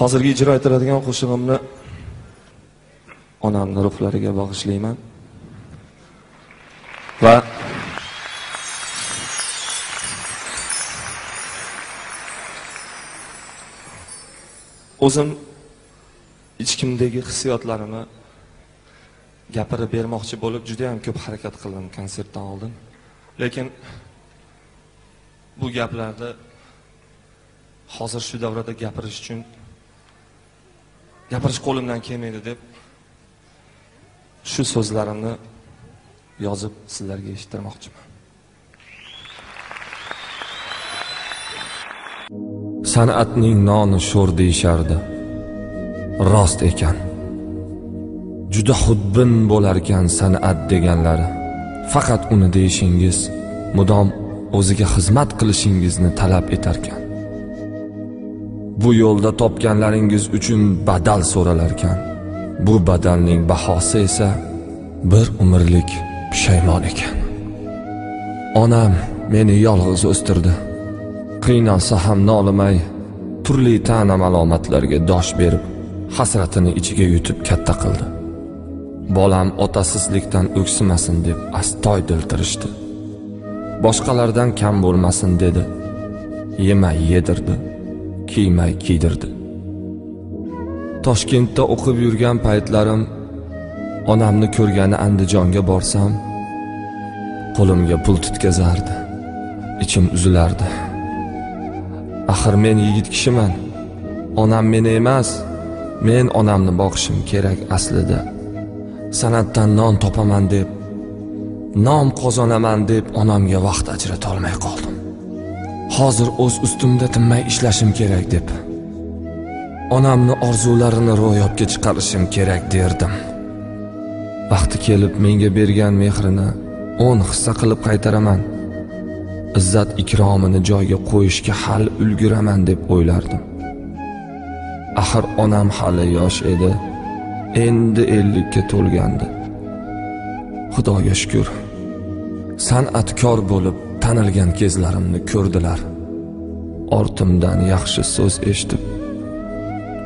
Hozirgi ijro etiladigan qo'shig'imni onamni ruhlariga bag'ishlayman. Va o'zim ichkimdagi hissiyotlarimni gapirib bermoqchi bo'lib juda ham ko'p harakat qildim konsertdan oldin. Lekin bu gaplarni hozir shu davrada gapirish uchun gapirish qo'limdan kelmaydi deb shu so'zlarimni yozib sizlarga eshittirmoqchiman. San'atning noni sho'r deyishardi. Rost ekan. Juda xudbin bo'larkan san'at deganlari. Faqat uni deyishingiz, mudom o'ziga xizmat qilishingizni talab etarkan. Bu yo'lda topganlaringiz uchun badal so'ralarkan. Bu badalning bahosi esa bir umrlik pushaymon ekan. Onam meni yolg'iz o'stirdi. Qiynalsa ham nolimay, turli ta'na malomatlarga dosh berib, hasratini ichiga yutib katta qildi. Bolam otasizlikdan o'ksimasin deb astoydil tirishdi. Boshqalardan kam bo'lmasin dedi. Yemay yedirdi, kiymay kiydirdi. Toshkentda o'qib yurgan paytlarim onamni ko'rgani Andijonga borsam, qo'limga pul tutkazardi. Ichim uzilardi. Axir men yigit kishiman. Onam meni emas, men onamni boqishim kerak aslida. San'atdan non topaman deb, nom qozonaman deb onamga vaqt ajrata olmay qoldim. Hozir o'z ustimda tinmay ishlashim kerak deb, onamni orzularini ro'yobga chiqarishim kerak derdim. Vaqti kelib menga bergan mehrini 10 hissa qilib qaytaraman. Izzat ikromini joyga qo'yishga hali ulguraman deb o'ylardim. Axir onam hali yosh edi. Endi 50 ga to'lgandi. Xudoga shukr, san'atkor bo'lib tanilgan kezlarimni ko'rdilar. Ortimdan yaxshi so'z eshitib,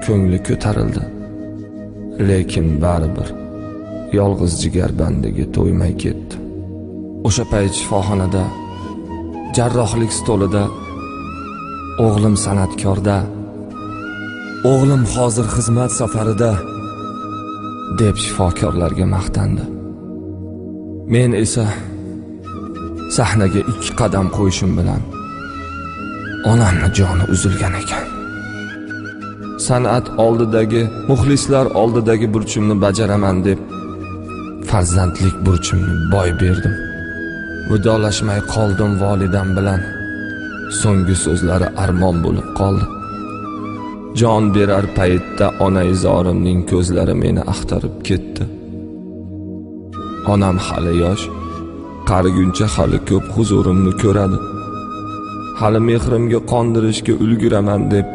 ko'ngli ko'tarildi. Lekin baribir yolg'iz jigarbandiga to'ymay ketdi. O'sha payt shifoxonada, jarrohlik stolida o'g'lim san'atkorda, o'g'lim hozir xizmat safarida deb shifokorlarga maqtandi. Men esa sahnaga 2 qadam qo'yishim bilan onamni joni uzilgan ekan. San'at oldidagi, muxlislar oldidagi burchimni bajaraman deb farzandlik burchimni boy berdim. Vidolashmay qoldim volidam bilan. So'nggi so'zlari armon bo'lib qoldi. Jon berar paytda onaizorimning ko'zlari meni axtarib ketdi. Onam hali yosh, qariguncha hali ko'p huzurimni ko'radi. Hali mehrimga qondirishga ulguraman deb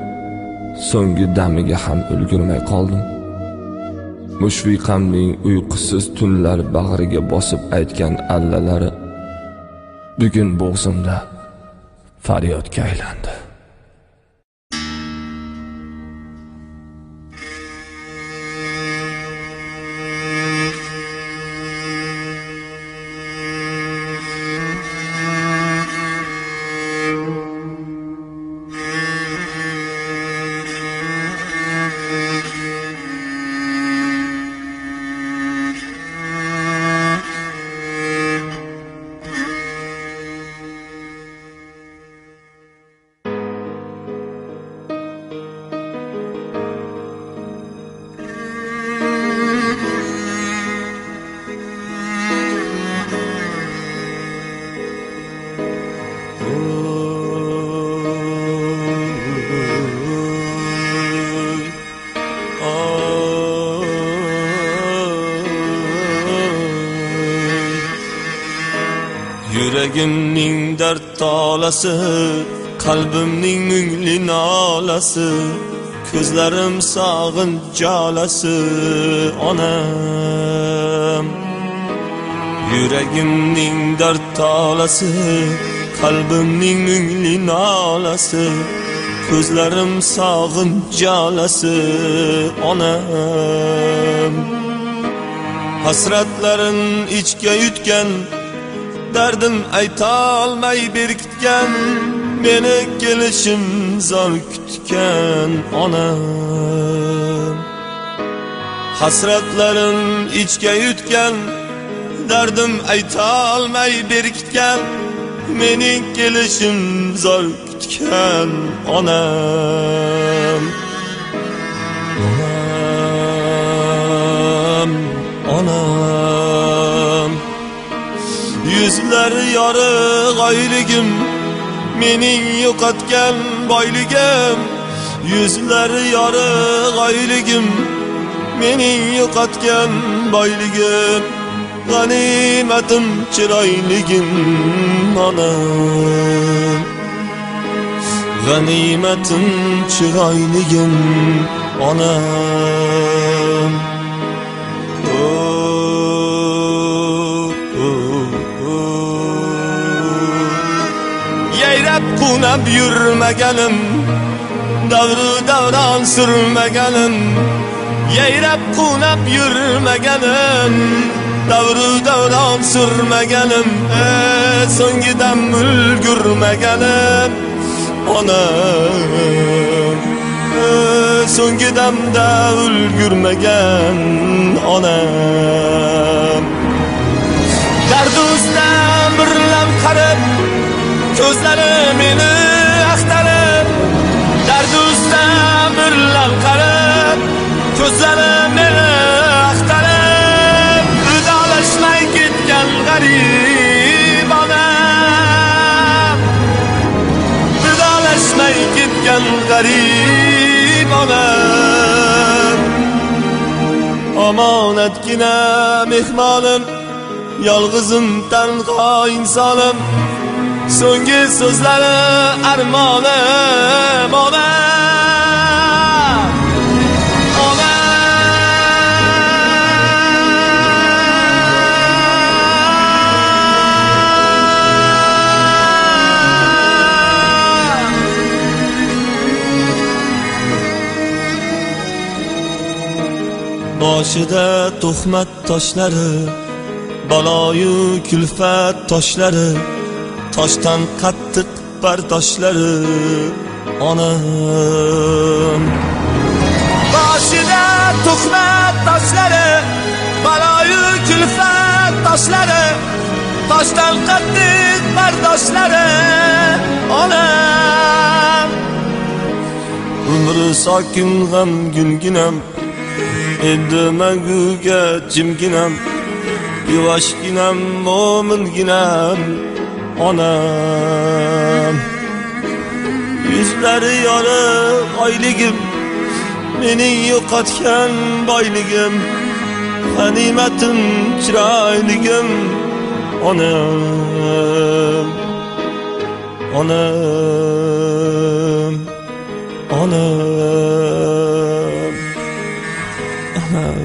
so'nggi damiga ham ulgurmay qoldim. Mushfiqamning uyqusiz tunlar bag'riga bosib aytgan allalari bugun bo'g'zimda faryodga aylandi. Yuragimning dard tolasi, qalbimning mungli nolasi, ko'zlarim sog'inch jalasi onam. Yuragimning dard tolasi, qalbimning mungli nolasi, Ko'zlarim sog'inch jalasi onam. Hasratlarin ichga yutgan, dardim aytolmay berkitgan, meni kelishim zor kutgan onam. Hasratlarin ichga yutgan, dardim aytolmay berkitgan, mening kelishim zor kutgan onam. Onam, onam. Yuzlari yorug' oyligim, mening yo'qotgan boyligim. Yuzlari yorug' oyligim, mening yo'qotgan boyligim. G'animatim chiroyligim onam. G'animatim chiroyligim onam. Yayrab quvnab yurmaganim, davru davron surmaganim. Yayrab quvnab yurmaganim, davru davron surmaganim. So'nggi dam ulgurmaganim onam. So'nggi damda ulgurmagan onam. Dard ustidan bir lam qarab, ko'zlari meni axtarib. Dard ustidan bir lam qarab, ko'zlari meni axtarib. Vidolashmay ketgan g'arib onam. Vidolashmay ketgan g'arib onam. Omonatgina mehmonim, yolg'izim tanho insonim. So'nggi so'zlari armonim onam. Onam. Boshida tuhmat toshlari, baloyu kulfat toshlari, toshdan qattiq bardoshlari onam. Boshida tuhmat toshlari, baloyu kulfat toshlari, toshdan qattiq bardoshlari onam. Umri sokin g'amginginam, endi manguga jimginam, yuvoshginam mo'minginam onam. Yuzlari yorug' oyligim, mening yo'qotgan boyligim. G'animatim chiroyligim onam. Onam, onam, onam.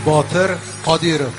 Botir Qodirov.